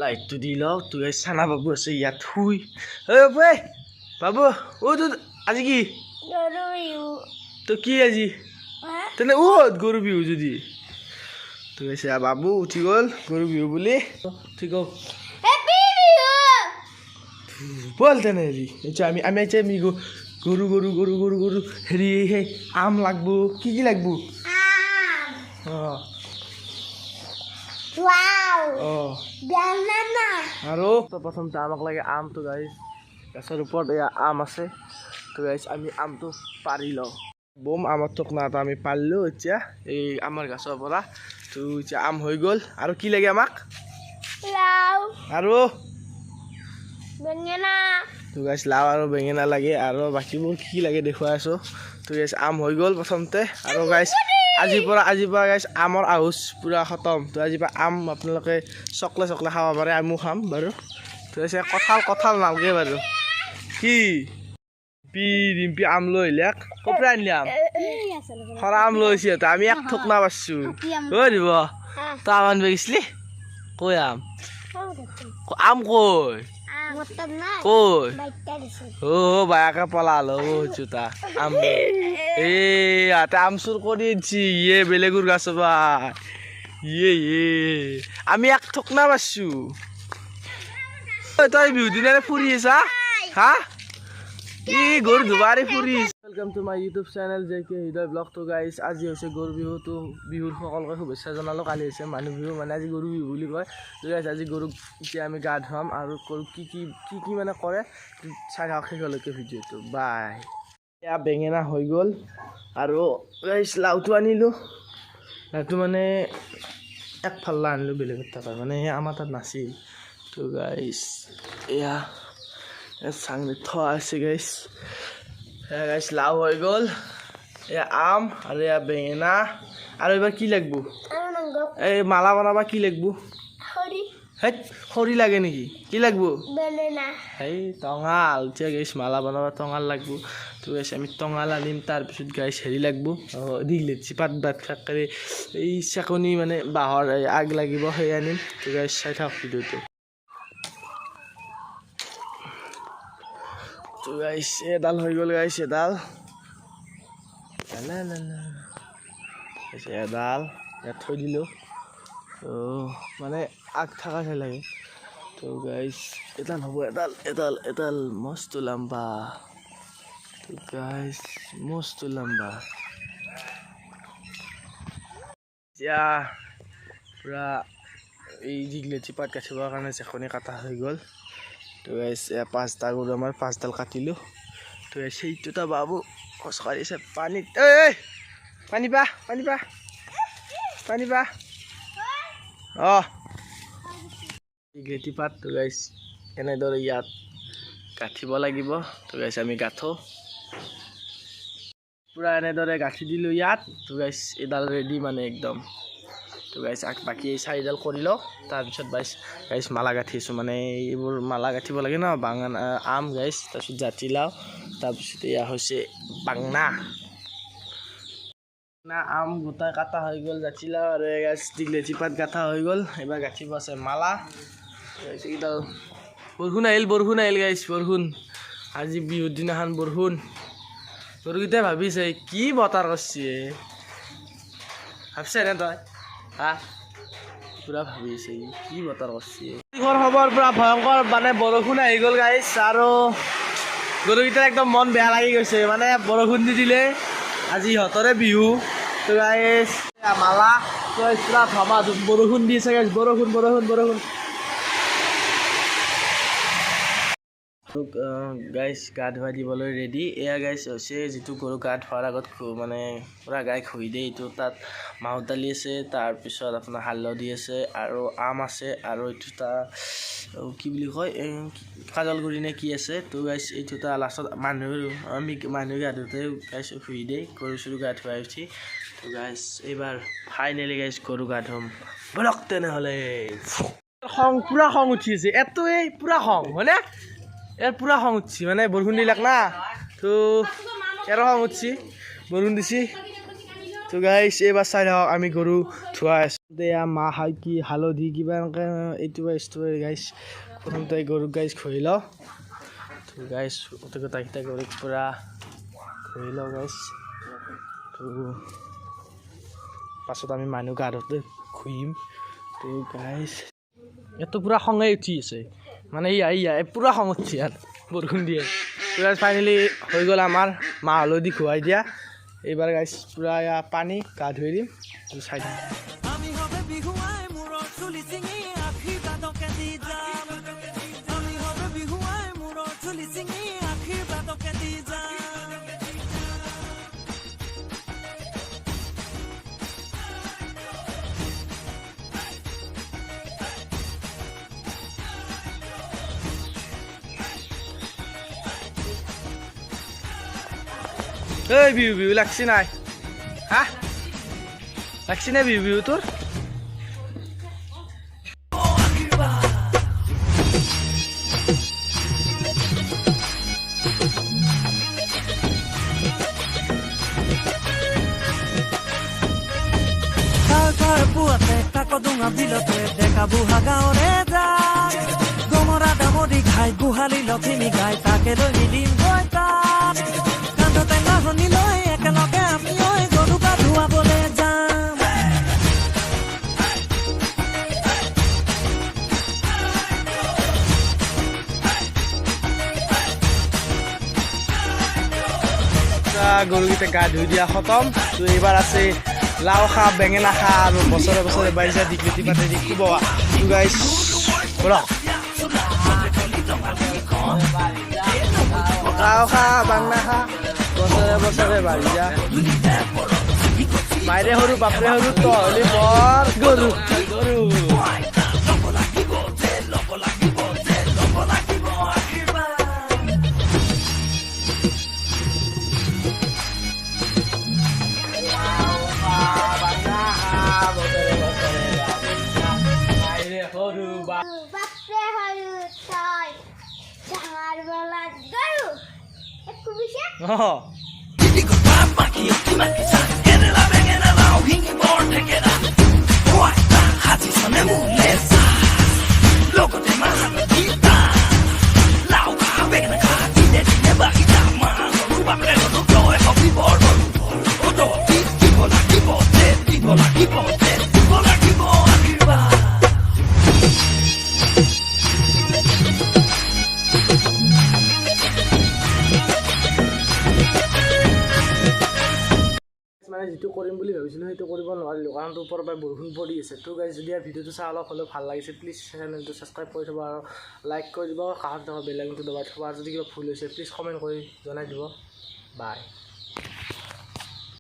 লাইটটো দি লওঁ। তো গাইছ, চানা বাবু আছে ইয়াত শুই। ঐ বাবু, ঐ বাবু, অ' তোৰ আজি কি? গৰু বিহু। তো কি আজি তেনে? উঠ, গৰু বিহু যদি। তো গাইছ, এয়া বাবু উঠি গ'ল গৰু বিহু বুলি। ঠিক। হেপী বিহু। ব'ল তেনে। হেৰি, এতিয়া আমি এতিয়া আমি গৰু গৰু গৰু গৰু গৰু হেৰি, সেই আম লাগব, কি কি লাগব? আম। অঁ। লাও। অঁ। বেঙেনা। আৰু তো প্ৰথমতে আমাক লাগে আমটো। গাইছ, গাছৰ ওপৰত এয়া আম আছে। তো গাইছ, আমি আমটো পাৰি লওঁ। বম আমৰ টকনা এটা আমি পাৰিলোঁ এতিয়া এই আমাৰ গাছৰ পৰা। তো এতিয়া আম হৈ গ'ল। আৰু কি লাগে আমাক? লাও। আৰু? বেঙেনা। তো গাইছ, লাও আৰু বেঙেনা লাগে। আৰু বাকীবোৰ কি কি লাগে দেখুৱাই আছোঁ। তো গাইছ, আম হৈ গ'ল প্ৰথমতে। আৰু গাইছ, আজিৰ পৰা গাইছ, আমৰ আহুচ পূৰা খতম। তো আজিৰ পৰা আম আপোনালোকে চকলে চকলে খাব পাৰে, আমো খাম বাৰু। তো গাইছ, কঁঠাল কঁঠাল নালাগে বাৰু। কি ৰিম্পি, ৰিম্পি আম লৈ আহিলে। ক'ৰ পৰা আনিলে আম? সৰা আম লৈ আহিছে। আমি এক থোকনা পাইছোঁ। ঐ দিব, তই আম আনিব গৈছিলি? কৈ আম, আম কৈ? কৈ? অ' বায়াকে পলাল। অ' জোতা আম এই ইয়াতে আম চুৰ কৰি আনছি ইয়ে বেলেগৰ গাছৰ পৰা। ইয়ে ইয়ে, আমি এক থোকনা পাইছো। তই বিহু দিনা ফুৰি আছা হা? ই গৰু ধুবাৰে ফুৰি। Welcome to my YouTube channel J K Hridoy blog. তো গাইছ, আজি হৈছে গৰু বিহু। তো বিহুৰ সকলোকে শুভেচ্ছা জনালোঁ। কালি হৈছে মানুহ বিহু, মানে আজি গৰু বিহু বুলি কয়। তো গাইছ, আজি গৰুক এতিয়া আমি গা ধুৱাম আৰু গৰুক কি কি কি কি মানে কৰে চাই থাকক শেষলৈকে ভিডিঅ'টো। বাই। এয়া বেঙেনা হৈ গ'ল। আৰু গাইছ, লাওটো আনিলোঁ। লাওটো মানে এক ফাল্লা আনিলোঁ বেলেগত থকা, মানে আমাৰ তাত নাছিল। তো গাইছ, এয়া চাংনিত থোৱা আছে গাইছ। এয়া গাইছ, লাও হৈ গ'ল, এয়া আম আৰু এয়া বেঙেনা। আৰু এইবাৰ কি লাগব? এই মালা বনাবা কি লাগব? হেই, খৰি লাগে নেকি? কি লাগব? এই টঙাল। এতিয়া গাইছ, মালা বনাবা টঙাল লাগব। তো গাইছ, আমি টঙাল আনিম। তাৰপিছত গাইছ, হেৰি লাগব, দীঘলতি পাত বাট থাকে, এই চেকনি, মানে বাঁহৰ এই আগ লাগিব, সেই আনিম। তো গাইছ, চাই থাকক ভিডিঅ'টো। তো গাইছ, এডাল হৈ গ'ল গাইছ, এডাল এডাল ইয়াত থৈ দিলোঁ। তো মানে আগ থকা চাই লাগে। তো গাইছ, এডাল হ'ব, এডাল এডাল এডাল মস্ত লম্বা। তো গাইছ, মস্ত লম্বা। এতিয়া পূৰা এই দীঘলতি পাত কাটিবৰ কাৰণে চেকনি কাটা হৈ গ'ল। তো গাইছ, এয়া পাঁচটা গৰু আমাৰ, পাঁচডাল কাটিলোঁ। তো সেইটো এটা বাবু খোজকাঢ়িছে পানীত। ঐ পানী পা, পানী পা, পানী পা। অঁ, দীঘলতি পাত। তো গাইছ, এনেদৰে ইয়াত গাঁঠিব লাগিব। তো গাইছ, আমি গাঁঠো পূৰা এনেদৰে গাঁঠি দিলোঁ ইয়াত। তো গাইছ, এডাল ৰেডি মানে একদম। তো গাইছ, বাকী এই চাৰিডাল কৰি লওঁ। তাৰপিছত বাইছ গাইছ, মালা গাঁঠিছোঁ, মানে এইবোৰ মালা গাঁঠিব লাগে ন। বাঙানা আম গাইছ, তাৰপিছত জাতিলাও, তাৰপিছত এয়া হৈছে বাংনা না। আম গোটাই কাটা হৈ গ'ল, জাতিলাও আৰু গাইছ দীঘলতি পাত গাঁঠা হৈ গ'ল। এইবাৰ গাঁঠিব আছে মালা। এইকেইডাল বৰষুণ আহিল, বৰষুণ আহিল গাইছ, বৰষুণ। আজি বিহুৰ দিনাখন বৰষুণ। গৰুকেইটাই ভাবিছে কি বতাৰ কৰছে। ভাবছে নে তই? হা, পুৰা ভাবিছে কি বতাৰ কৰছে। খবৰ পুৰা ভয়ংকৰ, মানে বৰষুণ আহি গ'ল গাইছ। আৰু গৰুকেইটাৰ একদম মন বেয়া লাগি গৈছে, মানে বৰষুণ দি দিলে। আজি সিহঁতৰে বিহু। তো গাইছ, মালা পুৰা ধমা ধুম বৰষুণ দিছে গাইছ, বৰষুণ বৰষুণ বৰষুণ। গাইছ, গা ধুৱাই দিবলৈ ৰেডি। এয়া গাইছ, হৈছে যিটো গৰু গা ধোৱাৰ আগত মানে পূৰা গাই ঘঁহি দিয়ে এইটো। তাত মাহৰ দালি আছে, তাৰপিছত আপোনাৰ হালধি আছে আৰু আম আছে আৰু এইটো এটা কি বুলি কয়, এই কাজলগুৰি নে কি আছে। তো গাইছ, এইটো এটা লাষ্টত মানুহ, আমি মানুহ গা ধুওঁতে গাইছ ঘঁহি দিয়ে, গৰু চৰু গা ধুৱাই উঠি। তো গাইছ, এইবাৰ ফাইনেলি গাইছ, গৰু গা ধুম। ব'লক তেনেহ'লে। খং, পূৰা খং উঠি আছে এটো, এই পূৰা খং হয়নে? ইয়াৰ পূৰা খং উঠছি, মানে বৰষুণ দিলাক না, তো ইয়াৰো খং উঠছি, বৰষুণ দিছি। তো গাইছ, এইবাৰ চাই থাকক, আমি গৰু ধুৱাই আছোঁ। এয়া মাহ কি হালধি কিবা এনেকৈ এইটো ষ্টৰি গাইছ। প্ৰথমতে গৰুক গাইছ ঘঁহি লওঁ। তো গাইছ গোটেই গোটেইকেইটা গৰুক পূৰা ঘঁহি লওঁ গাইছ। তো পাছত আমি মানুহ গা ধুওঁতে ঘঁহিম। তো গাইছ ইয়াততো পূৰা খঙে উঠি আছে, মানে ইয়া ইয়া পূৰা খং উঠছে ইয়াত বৰষুণ দিয়ে। তো গাইছ ফাইনেলি হৈ গ'ল আমাৰ মাহ হালধি খুৱাই দিয়া। এইবাৰ গাইছ পূৰা পানী গা ধুই দিম, চাই দিম। এই বিহু বিহু লাগছি নাই? হা লাগছি না বিহু বিহু তোৰ? বিলতে ডেকা বুহা গাঁৱৰে যাক গমৰা দামৰি খাই গোহালি লখিমী গাই তাকে লৈ মিলিম গৈ তাত কান্ধ টেঙা শনি লৈ একেলগে আমি ঐ গৰু গা ধুৱাবলৈ যাম। গৰুকেইটা গা ধুই দিয়া খতম। তো এইবাৰ আছে লাও খা বেঙেনা খা আৰু বছৰে বছৰে বাঢ়ি যায় দীঘলতি পাতেদি কোবোৱা। তো গাইছ বলক লাও খা বাংনা খা বছৰে বছৰে বাঢ়ি যা, মাইৰে সৰু বাপৰে সৰু তই হ'লি বৰ গৰু গৰু। মানে যিটো কৰিম বুলি ভাবিছিলোঁ সেইটো কৰিব নোৱাৰিলোঁ, কাৰণ ওপৰৰ পৰা বৰষুণ পৰি আছে। তো গাইজ যদি ভিডিঅ'টো চাই অলপ হ'লেও ভাল লাগিছে প্লিজ চেনেলটো ছাবস্ক্ৰাইব কৰি থ'ব আৰু লাইক কৰি দিব, কাষত থকা বেল আইকনটো দবাই থ'ব, আৰু যদি কিবা ভুল হৈছে প্লিজ কমেণ্ট কৰি জনাই দিব। বাই।